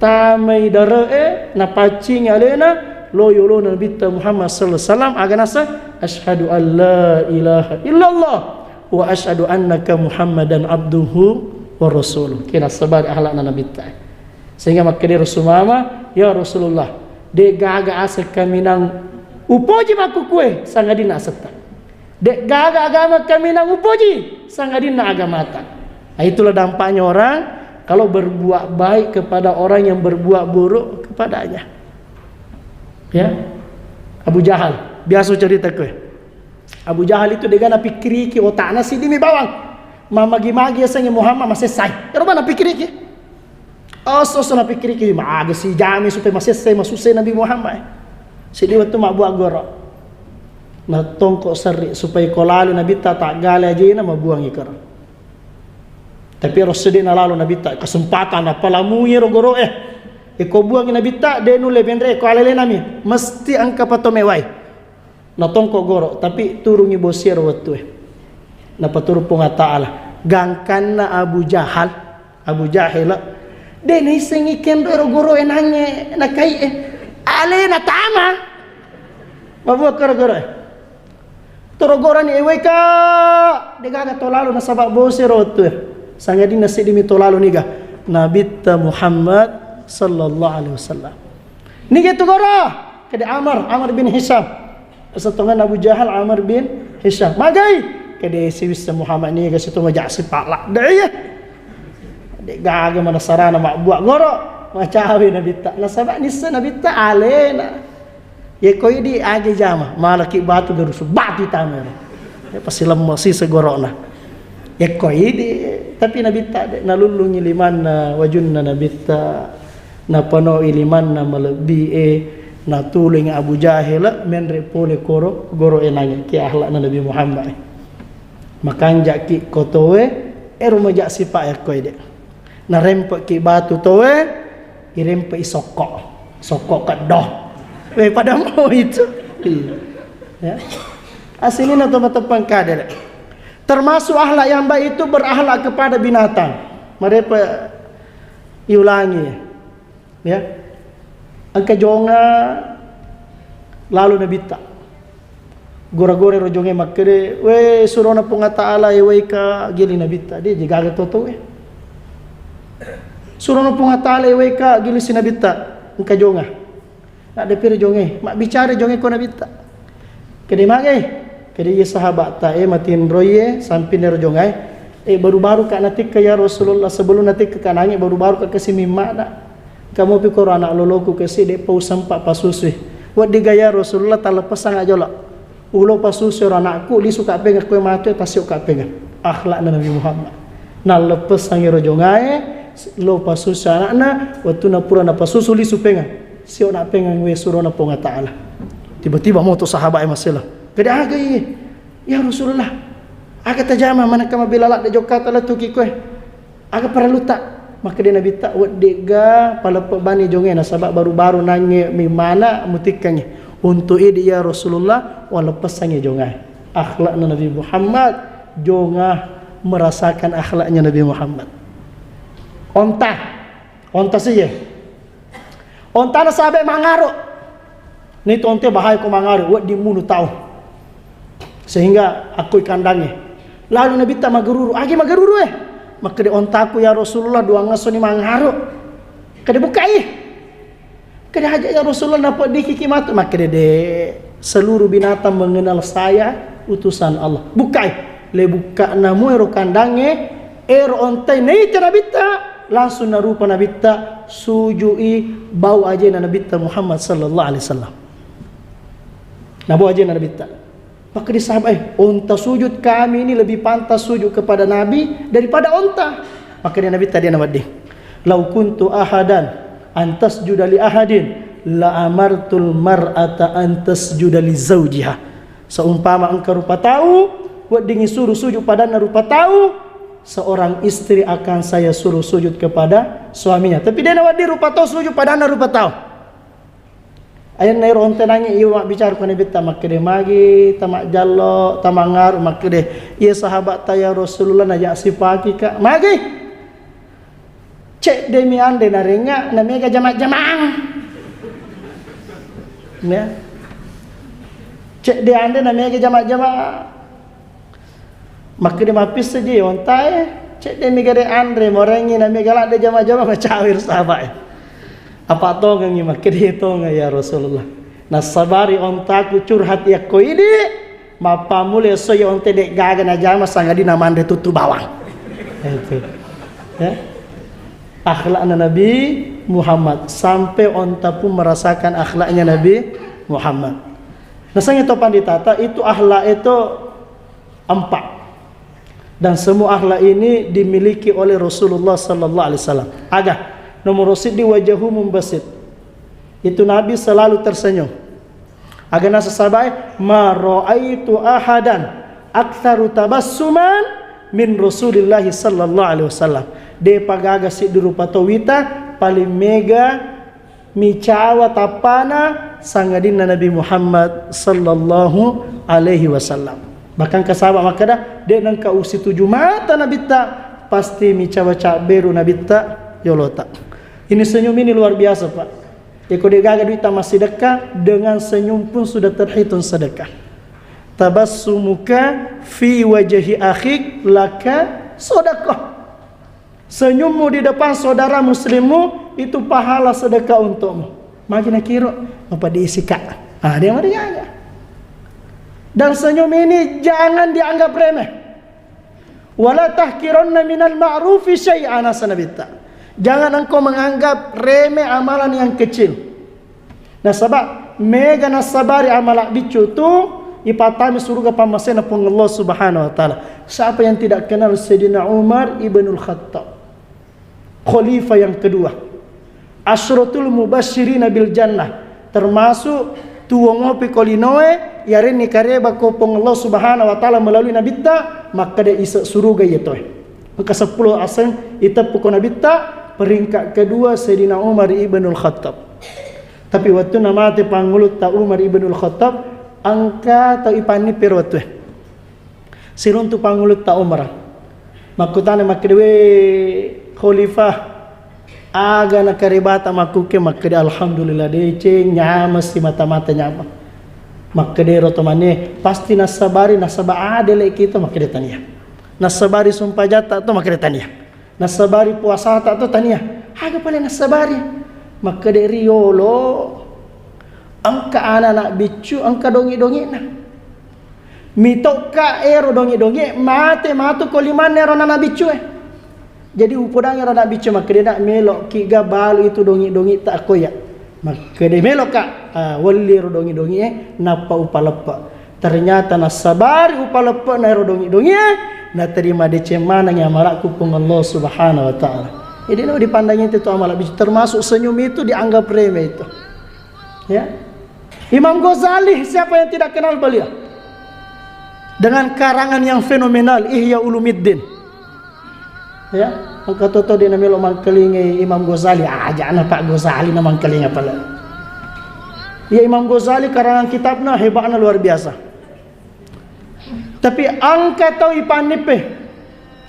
tamai dare'e, napaccingi alena, lo yolona Nabitta Muhammad sallallahu alaihi wasallam, aga nasa, "Asyhadu an la ilaha illallah wa asyhadu annaka Muhammadan abduhu wa rasuluh." Kena sabari ahlakna Nabitta. Sehingga makkedai Rasul Sumama, "Ya Rasulullah, de gaga aseng kaminang upoji makkukue sangadinna asetta. De gaga agama kaminang upoji sangadinna agamata." Nah, itulah dampaknya orang kalau berbuat baik kepada orang yang berbuat buruk kepadanya. Ya. Abu Jahal, biasa cerita kue. Abu Jahal itu dega napikkiriki otakna siddimi bawang. Mamagi-magi yasengnge Muhammad masessai. Ero bawang napikkiriki. Osso-osso napikkiriki, magasi jami supaya masessai, masussai Nabi Muhammad. Siddi wettu mabbuang goro. Natongko serri supaya ko lalu Nabitta taggale ajena mabbuangi koro. Tapi ero seddi nalalo Nabitta kesempatan napalamui ero goroe. Eko buangi Nabitta, de nulle menre ko alelenami. Mesti engka patomewai. Natongko goro, tapi turungi bosi ero wettue. Napaturung Puang Allah Ta'ala. Gangkanna Abu Jahal, Abu Jahil, de naissengi kenro ero goroe nangnge nakai'e. Ale natama. Mabua koro goroe. Toro gorani, "Eweka, de gaga to lalo nasaba bosi ero wettue." Sangadinna siddimi to lalo niga. Nabitta Muhammad sallallahu alaihi wasallam. Niga tu goro? Kede Amr, Amr bin Hisham. Setongan Abu Jahal, Amr bin Hisham. Magai? Kede siwissa Muhammad niga sitonga jaksi pala. De iya. De gaga mana sarana mabbuang goro. Macawe Nabitta. Nasaba nissa Nabitta alena. Yeko idi age jama, malaki batu garusu, batu tamero. Ya, pasti lemma sisa gorona. Yeko idi, tapi Nabitta de, nalullungi limanna wajunna Nabitta, napanoi limanna malebbi e, natulungi Abu Jahil, menre pole koro, goro enange, ki akhlakna Nabi Muhammad. Makanjaki kotoe, ero maja sipa yako ide. Narempeki batu toe, irempeki sokko. Sokko keddo. Weh, pada mau itu. Iya. Ya. Aslinya teman-teman kader. Termasuk akhlak yang baik itu berakhlak kepada binatang. Mereka iulangi. Ya. Engka jonga lalu Nabitta. Gora-gora ro jonge makkede, "We, surona Puang Allah Ta'ala, ewaika gili Nabitta." Dia jigaga toto, we. "Surona Puang Allah Ta'ala, ewaika gili si Nabitta." Engka jonga. Ada piro jonge, mabbicara jonge ko Nabitta. Kede magai? Kede iya sahabatta, eh, matinroiye, sampinna ro jongae. Eh, baru-baru ka natikka ya Rasulullah, sebelum natikka kanange, baru-baru ka kasi mimmana. Kamu pi koro anak loloku kasi, de pau sempa pasusui. Weddiga ya Rasulullah, taleppesanga jolo. Ulo pasusui ro anakku, lisu ka penga kue matu, tasio ka penga. Akhlakna Nabi Muhammad. Nalleppesangi ro jongae, lo pasusui anakna, wettuna pura napasusu lisu penga. Sio na penga we surona Puang Allah Ta'ala. Tiba-tiba moto sahabat e masela. Kede aga iye? Ya Rasulullah, aga tajama manakka mabela ladde jokkata lettuki koe? Aga parellutta? Makkeda Nabitta, "Weddegga paleppe bani jonge, nasaba baru-baru nangnge mimana mutikkangngi. Untuk idi ya Rasulullah, waleppessangngi jongae." Akhlakna Nabi Muhammad, jonga merasakan akhlaknya Nabi Muhammad. Onta, onta siye. Ontana sahabat mangaro. Nitu onte bahaya ko mangaro, wedding munu tau. Sehingga akkoi kandangnge. Lalu Nabitta mageruru, agi mageruru eh. Makkeda ontaku ya Rasulullah, duangngesso ni mangaro. Kede bukai. Kede aja ya Rasulullah, napeddikiki matu. Makkeda de, seluruh binatang mengenal saya utusan Allah. Bukai. Le bukka namu ero kandangnge, ero ontai naita Nabitta. Langsung narupa Nabitta, sujui bau ajena Nabitta Muhammad sallallahu alaihi wasallam. Nabau ajena Nabitta. Makkeda sahabat, "Eh, onta sujud kami ini lebih pantas sujud kepada Nabi daripada onta." Makkeda Nabitta, de' nawedding. "Lau kuntu ahadan an tasjuda li ahadin la amartul mar'ata an tasjuda li zaujiha." Seumpama engka rupa tau weddingngi suru sujud padanna rupa tau, seorang istri akan saya suruh sujud kepada suaminya. Tapi de' nawedding rupa tau sujud padanna rupa tau. Ayanna ero onta nangi iya mabbicara ko Nabitta, makkeda, "Magi tamajjallo, tamangaru?" Makkeda, "Iya sahabatta ya Rasulullah, naja sipakika." "Magi?" "Cedde mi anre narengnga, na mega jama-jamang." Ya. "Cedde anre na mega jama-jamang." Makkeda, "Mappissa ji ontae, cedde mi gare anre, morengngi na mega ladde jama-jamang." Macawe ro sahabae. "Apa tongengngi?" Makkeda, "Tongeng ya Rasulullah. Nassabari ontaku curhat yakko idi, mappammula esso iya onta de' gaga najama, sangadinna manre tuttu bawang." Itu. Ya. Akhlakna Nabi Muhammad, sampai onta pun merasakan akhlaknya Nabi Muhammad. Nasengngi to panditata, itu akhlak itu empat. Dan semua akhlak ini dimiliki oleh Rasulullah sallallahu alaihi wasallam. Aga, nomor siddi, wajahu mumbasit. Itu Nabi selalu tersenyum. Aga naseng sahabae, "Ma raaitu ahadan aktsaru tabassuman min Rasulillahi sallallahu alaihi wasallam." De'pa gaga siddi rupa tau wita paling mega micawa tappana sangadinna Nabi Muhammad sallallahu alaihi wasallam. Bahkan engka sahabat makkeda, "De' nengka usituju mata Nabitta, pasti micawa cabberu Nabitta yolota." Ini senyum ini luar biasa, Pak. Iko de' gaga duitta massidekka, dengan senyum pun sudah terhitung sedekah. "Tabassumuka fi wajhi akhik laka sadaqah." Senyummu di depan saudara muslimmu itu pahala sedekah untukmu. Magi nakiro, apa diisi, Kak? Ah, dia mari aja. Dan senyum ini jangan dianggap remeh. "Wala tahkiranna minal ma'rufi syai'a," naseng Nabitta. Jangan engkau menganggap remeh amalan yang kecil. Nasaba mega nassabari amala biccu tu ipatami suruga pammasena Puang Allah Subhanahu wa Ta'ala. Siapa yang tidak kenal Sayyidina Umar ibnul Khattab? Khalifah yang kedua. Asyratul Mubasyirina bil Jannah. Termasuk tuwo mopi ko linoe, yarenni kareba ko Puang Allah Subhanahu wa Ta'ala melalui Nabitta, makkeda ise suruga iya toe. Engka seppulo aseng iteppu ko Nabitta, peringkat kedua Sayyidina Umar ibnul Khattab. Tapi wettunna mate pangulutta Umar ibnul Khattab, engka tau ipannippe ro wettue. Siruntu pangulutta Umar. Makkutana makkeda, "We Khalifah, aga nakarebata makkukke?" Makkeda, "Alhamdulillah deceng, nyameng si mata-mata nyameng." Makkeda ro to mane, "Pasti nassabari nasaba adele kita?" Makkeda, "Tania." "Nassabari sumpajatta to?" Makkeda, "Tania." "Nassabari puasata to?" "Tania." "Aga pale nassabari?" Makkeda, "Riolo engka ana-ana biccu, engka dongi-dongina. Mitokka ero dongi-dongi mate matu ko limanna ero ana-ana biccue." Jadi upodangi ero ana biccu, makkeda, "Nak, melo kiga balu itu dongi-dongi ta koya." Makkeda, "Melo ka." Ah, welli ero dongi-dongi e, nappa upaleppe. Ternyata nassabari upaleppe'na ero dongi-dongi e, naterima deceng maneng amalakku Puang Allah Subhanahu wa Ta'ala. Jadi, lo dipandangi itu amala biccu, termasuk senyum itu dianggap remeh itu. Ya. Imam Ghazali, siapa yang tidak kenal beliau? Dengan karangan yang fenomenal, Ihya Ulumuddin. Ya, engka toto de namelo mangkalingai Imam Ghazali, aja na Pak Ghazali na mangkalinga pale. Ya, Imam Ghazali karangan kitabna hebatna luar biasa. Tapi engka tau ipannippe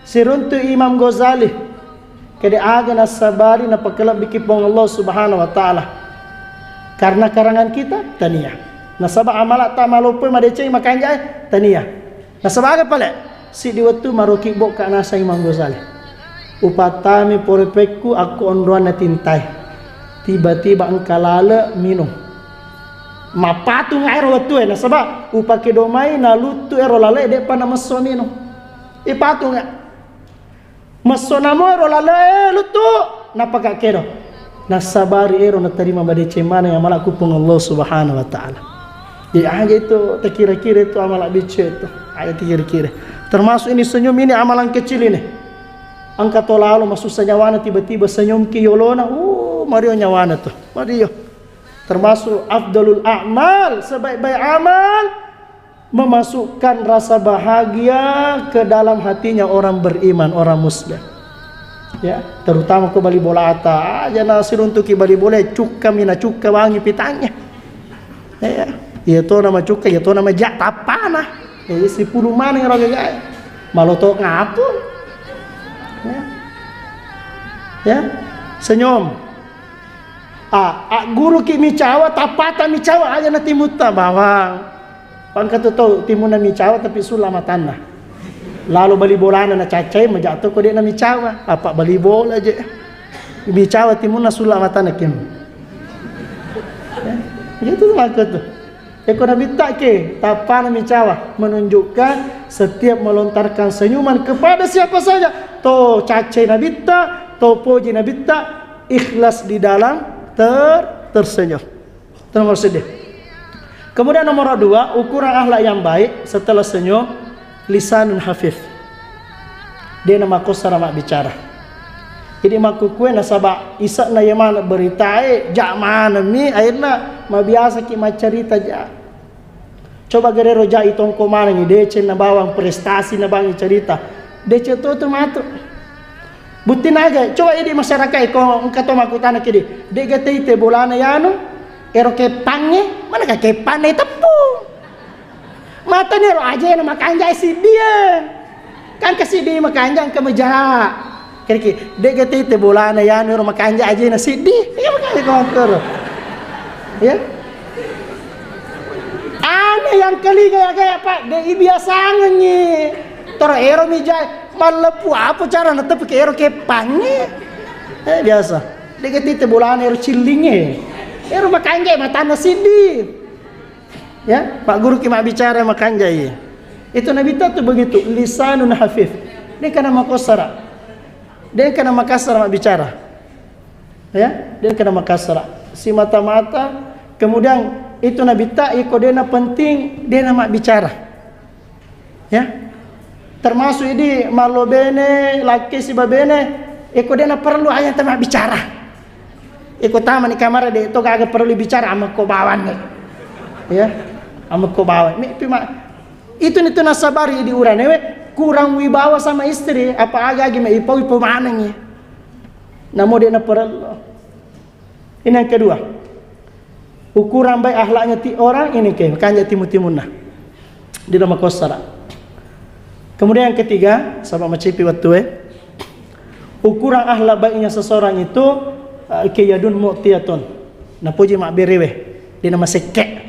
siruntu Imam Ghazali, kede aga nassabari napakalebbiki Puang Allah Subhanahu wa Ta'ala. Karena karangan kita, tania. Nasaba amala ta maloppo madeceng makanja e, tania. Nasaba aga pale, siddi wettu maroki bokka naseng Imam Ghazali. Upattami porepekku akko onroanna tintai. Tiba-tiba engka lale minung. Mapatung ero wettue, nasaba upake domai naluttu ero lale de'pa namesso minung. Ipatung. Messo namo ero lale, eh, luttu. Napaka kedo. Nassabari ero natarima madeceng maneng amalakku Puang Allah Subhanahu wa Ta'ala. Jadi aja itu, takira-kira itu amala bicce itu. Aja takira-kira. Termasuk ini senyum, ini amalan kecil ini. Engka to lalo masussa nyawana, tiba-tiba senyum ki yolona, uh, mario nyawana tuh. Mario. Termasuk afdalul a'mal, sebaik-baik amal, memasukkan rasa bahagia ke dalam hatinya orang beriman, orang muslim. Ya, terutama ko bali bolata, aja na siruntuki bali bola, cukka mina cukka wangi pitannya. Ya, iya to nama cukka, iya to nama jak tapana. Ya, sipulu maneng ro gaga. Maloto ngapu. Ya. Ya, senyum. Ah, ah, guru ki micawa, tapata micawa, aja na timutta bawang. Pangka tu tau timunna micawa tapi sulla matanna. Lalu bali bolana na cacai, maja to ko de na micawa. Apa bali bola je. Micawa timunna sulla matanna kim. Ya, itu maka tu. Eko nabitta ke, tapana micawa, menunjukkan setiap melontarkan senyuman kepada siapa saja, to cacai nabitta, to poji nabitta, ikhlas di dalam ter tersenyum. Itu nomor sedih. Kemudian nomor dua, ukuran akhlak yang baik setelah senyum, lisanun hafif. De na makossara mabbicara. Jadi makkukue nasaba ise'na ye maneng beritae, ja maneng mi, akhirna mabiasa ki maccarita ja. Coba gerero ja itongko manengi, deceng na bawang prestasi na bangi cerita. Deceng to tu matu. Bukti naga, coba idi masyarakat ko engka to makkutana kidi. De ga tei te bolana yanu, ero keppangnge, mana ka keppangnge teppu. Matani ro aja na makanja siddi e. Kan ka siddi makanja engka maja. Keriki, de ga tei te bolana yanu ro makanja aja na siddi. Iya makanja ko makkoro. Ya. Ane yang kali gaya-gaya, Pak, de ibiasangengi. Toro ero mija malleppu apa cara na tepi ke ero keppangnge. Eh, biasa. De ga tei te bolana ero cillingnge. Ero makanja matanna siddi. Ya, Pak Guru ki mabbicara makanjai. Itu Nabitta tu begitu, lisanun hafif. De kana makossara. De kana makassara mabbicara. Ya, de kana makassara. Simata-mata. Kemudian itu Nabitta iko de na penting, de na mabbicara. Ya. Termasuk idi mallo bene, lakke siba bene, iko de na perlu ayang te mabbicara. Iko tama ni kamar de to gaga perlu bicara, amekko bawanni. Ya. Amekko bawang. Mi pi ma itu nitu nasabari di uranewe kurang wibawa sama istri, apa aga agi me ipo-ipo manengi. Namo de na perlu. Ini yang kedua. Ukuran baik akhlaknya ti orang ini ke, makanya timu-timunna. Di dalam kosara. Kemudian yang ketiga, sahabat macipi waktu eh. Ukuran akhlak baiknya seseorang itu eh, ke yadun mu'tiyatun. Napuji makberewe. Di nama sekke.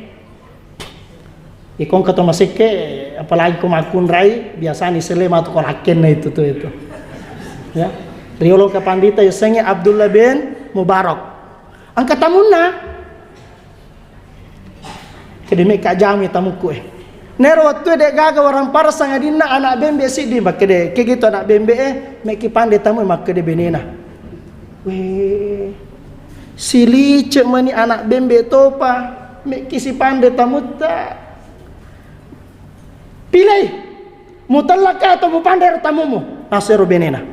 Iko engka to masekke, apalagi ko makkunrai, biasani selle matu ko lakkenna itu tu itu. Ya. Riolo kapandita yasengnge Abdullah bin Mubarak. Engka tamunna. Kede mekka jami tamukku eh. Nero wettu de gaga warang parasang adinna anak bembe siddi makkede, ke gitu anak bembe eh, mekki pande tamu makkede benena. Weh, silice meni anak bembe topa, mekki sipande tamutta. Pilih, mutellaka atau mupande ro tamumu? Nasero benena.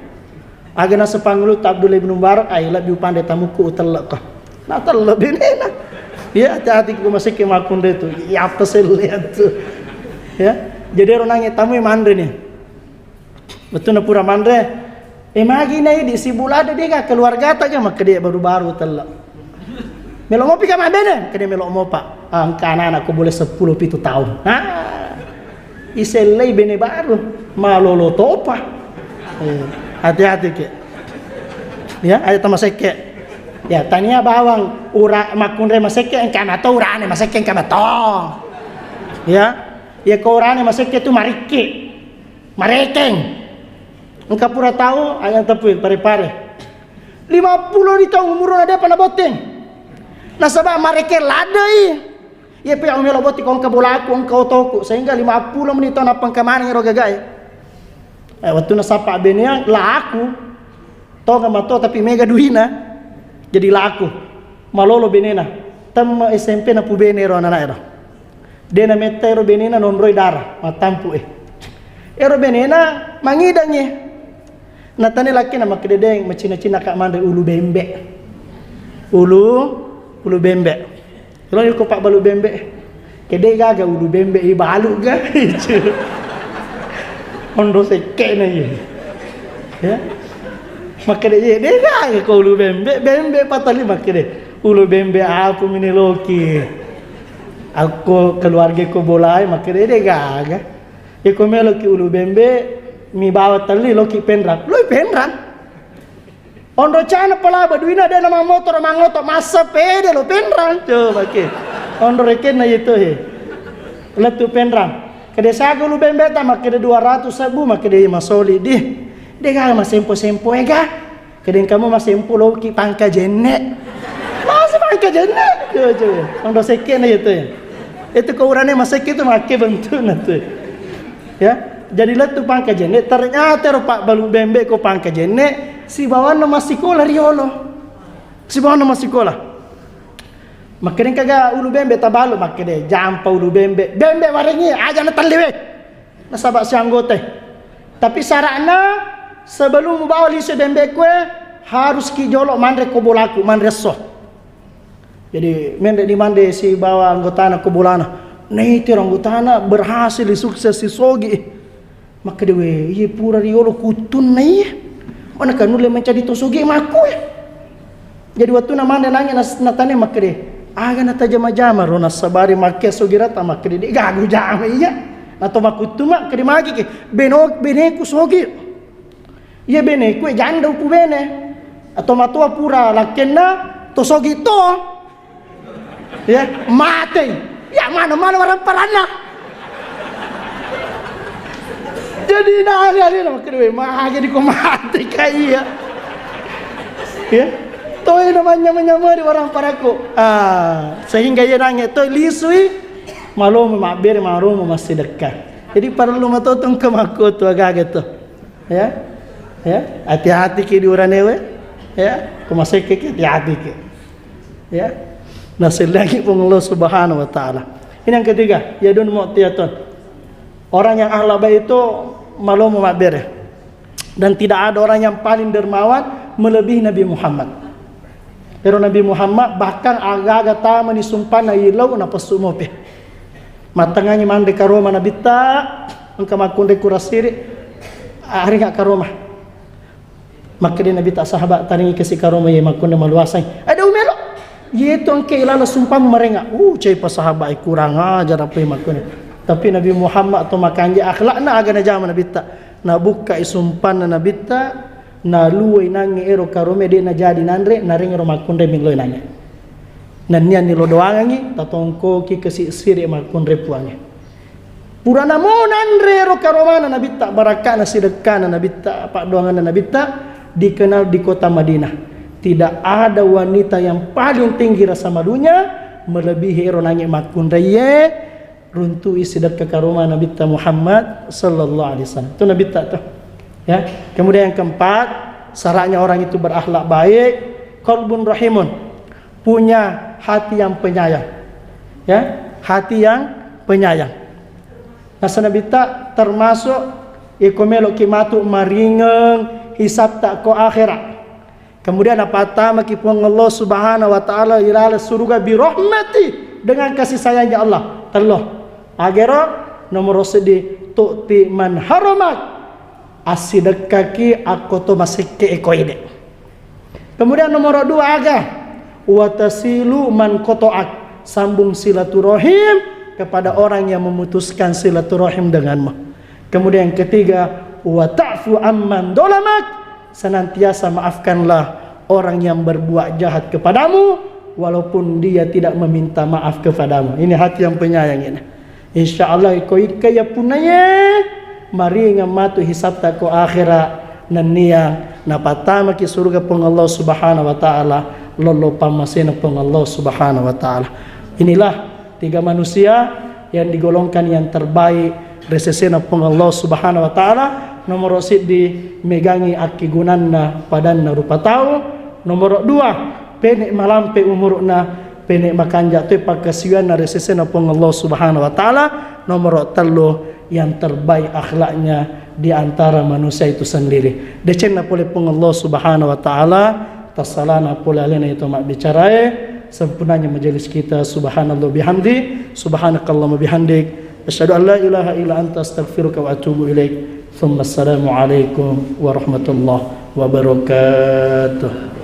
Aga nasepangulu ta Abdullah ibnu Mubarak, ai lebbi upande tamukku utellaka. Natelle benena. Ya, hati-hati ku masekke makkunre tu. Ya, apa selle tu. Ya. Jadi ro nange tamu manre ni. Wettunna pura manre, eh, magi na idi sibulada de ga keluargata ga makkede baru-baru tella. Melo mopi ka mabbene? Kede melo mopa. Ah, engka anak-anak ko boleh sepuluh pitu tahun. Nah, isellei bene baru. Malolo topa. Eh, hati-hati ke. Ya, ayo tama sekke. Ya, tania bawang ura makkunre masekke engka mato urane masekke engka mato. Ya. Ya ko urane masekke tu marikki. Marekeng. Engka pura tau, ayang tepui, pare-pare. Lima pulo di taung umurna depa nabotteng. Nasaba marekeng ladei. Iya pe melo botting ko engka bolaku, engka otoku. Sehingga lima pulo meni tau nappa engka maneng ro gagae. Eh, wettunna sappa beneang, laku. Tonga mato tapi mega duina. Jadi laku. Malolo benena. Temme S M P napubene ro anak-anak ero. De' nametta ero benena nonroi dara, mattampu e. Ero benena mangidangngi. Natane lakkena makkeda, "Deng, macinna-cinna ka manre ulu bembe'." Ulu, ulu bembe'. Lo ko pabbalu bembe'. Kede' gaga ulu bembe' ibalu ga. Onro sekke' na iye. Ya. Makkeda, "Iye, de' gaga ko ulu bembe', bembe' patali," makkeda. "Ulu bembe' apa mine loki? Akko keluarga ko bolai," makkeda, "De' gaga. Iko meloki ulu bembe', mi bawa telli loki Penrang." Loi Penrang. Onro cana palaba duina de' na mammotoro, mangoto, massepeda lo Penrang. Coba ke. Onro rekenna itu he. Lettu Penrang. Kede' saga ulu bembe' ta, makkeda dua ratus ribu, makkeda masoli di. De' gaga masempo-sempo ega. Kede' engka mo masempo loki Pangkajenne'. Masa Pangkajenne'? Coba, coba. Onro sekke' na itu ya. Itu ko urane masekke' itu makke bentukna tu. Ya. Jadi lettu Pangkajenne', ternyata ro pabbalu bembe' ko Pangkajenne', sibawanna massikola riolo. Sibawanna massikola. Makkeda, "Engka ga ulu bembe' tabalu?" Makkeda, "Jampa ulu bembe'." "Bembe' warengngi, aja' na telli we." Nasaba' sianggotai. Tapi syaratna, sebelum mubawa lisu bembe' kue, harus ki jolo' manre ko bolaku, manre esso. Jadi, menre' di manre sibawa anggotana ko bolana. Naitiro anggotana berhasil, sukses, sisogi. Makkeda, "We, iye pura riolo kuttunna iye. Mana ka nulle mencadi to sogi makku e." Jadi, wattunna manre nange nas-, natane makkeda, "Aga natajama-jama ro nassabari makke sogi rata?" Makkeda, "De' gaga ujama iya. Nato makuttu makkeda magi ke. Beno-, beneku sogi. Iya beneku e janda upu bene. Atau matoa pura lakkenna to sogi to." Ya, matei. Ya, mana-mana waramparanna. Jadi, nah, hari-hari na makkeda, "We, magi di ko mate ka iya." Ya. Toi na manyama-nyama di waramparakku. Ah, sehingga iya nange toi lisui, malomo mabbere, malomo massidekka. Jadi, parellu matotong ke makko tu agaga tu. Ya. Ya, hati-hati ki di uranewe. Ya, ko masekke ki, hati-hati ki. Ya. Naselliangi Puang Allah Subhanahu wa Ta'ala. Ini yang ketiga, yadun mu'tiyatun. Orang yang akhlak baik itu malomo mabbere. Dan tidak ada orang yang paling dermawan melebihi Nabi Muhammad. Ero Nabi Muhammad bahkan aga-aga tamani sumpanna ilau napessu mope. Mattengngangi manre karoma Nabitta, engka makkunrai kurasiri, aringa karoma. Makkeda Nabitta, "Sahabat, taringi kasi karoma ye makkunrai maluasang." "Ada umelo. Yetu engke ilala sumpammu marenga." Uh, cai pa sahabat, kurang ajar apa makkunrai. Tapi Nabi Muhammad to makanja akhlakna, aga najama Nabitta. Nabukkai sumpanna Nabitta, naluai nange ero karome de' najadi nanre, nareng ero makkunrai milloi nange. Nennia nilo doangangi, tatongkoki kasi siri makkunrai puange. Purana mo nanre ro karomana Nabitta, barakkana sidekkana Nabitta, paddoanganna Nabitta, dikenal di kota Madinah. Tidak ada wanita yang paling tinggi rasa malunya melebihi ero nange makkunraiye runtu'i sidekka karoma Nabitta Muhammad sallallahu alaihi wasallam. Itu Nabitta tuh. Ya. Kemudian yang keempat, syaratnya orang itu berakhlak baik, qalbun rahimun. Punya hati yang penyayang. Ya, hati yang penyayang. Nasa Nabitta termasuk iko meloki matu maringeng hisabta ko akhirat. Kemudian napattamaki Puang Allah Subhanahu wa Ta'ala ilala suruga birahmati, dengan kasih sayangnya Allah. Tello. Agero nomor seddi tu'ti man haramak. Assidekkaki akko to masekke eko ide. Kemudian nomor dua aga, watasilu man koto'ak, sambung silaturahim kepada orang yang memutuskan silaturahim denganmu. Kemudian yang ketiga, wa ta'fu amman dolamak, senantiasa maafkanlah orang yang berbuat jahat kepadamu, walaupun dia tidak meminta maaf kepadamu. Ini hati yang penyayang ini. Insya Allah, iko ikka ya punaye, maringeng matu hisabta ko akhira, nennia napattamaki surga Puang Allah Subhanahu wa Ta'ala, lollo pammasena Puang Allah Subhanahu wa Ta'ala. Inilah tiga manusia yang digolongkan yang terbaik ri sesena Puang Allah Subhanahu wa Ta'ala. Nomor siddi, megangi akkigunanna padanna rupa tau. Nomor dua, pene malampe umurna. pene' makanja' toi pakkasiwianna ri sesena Puang Allah Subhanahu wa Ta'ala. Nomoro tellu, yang terbaik akhlaknya di antara manusia itu sendiri. Decenna pole Puang Allah Subhanahu wa Ta'ala, tassalana pole alena itu mabbicarae. Sempurnanya majelis kita. Subhanallah bihamdi, subhanakallahumma bihamdik, asyhadu an la ilaha illa anta, astaghfiruka wa atubu ilaik. Tsumma assalamu alaikum warahmatullahi wabarakatuh.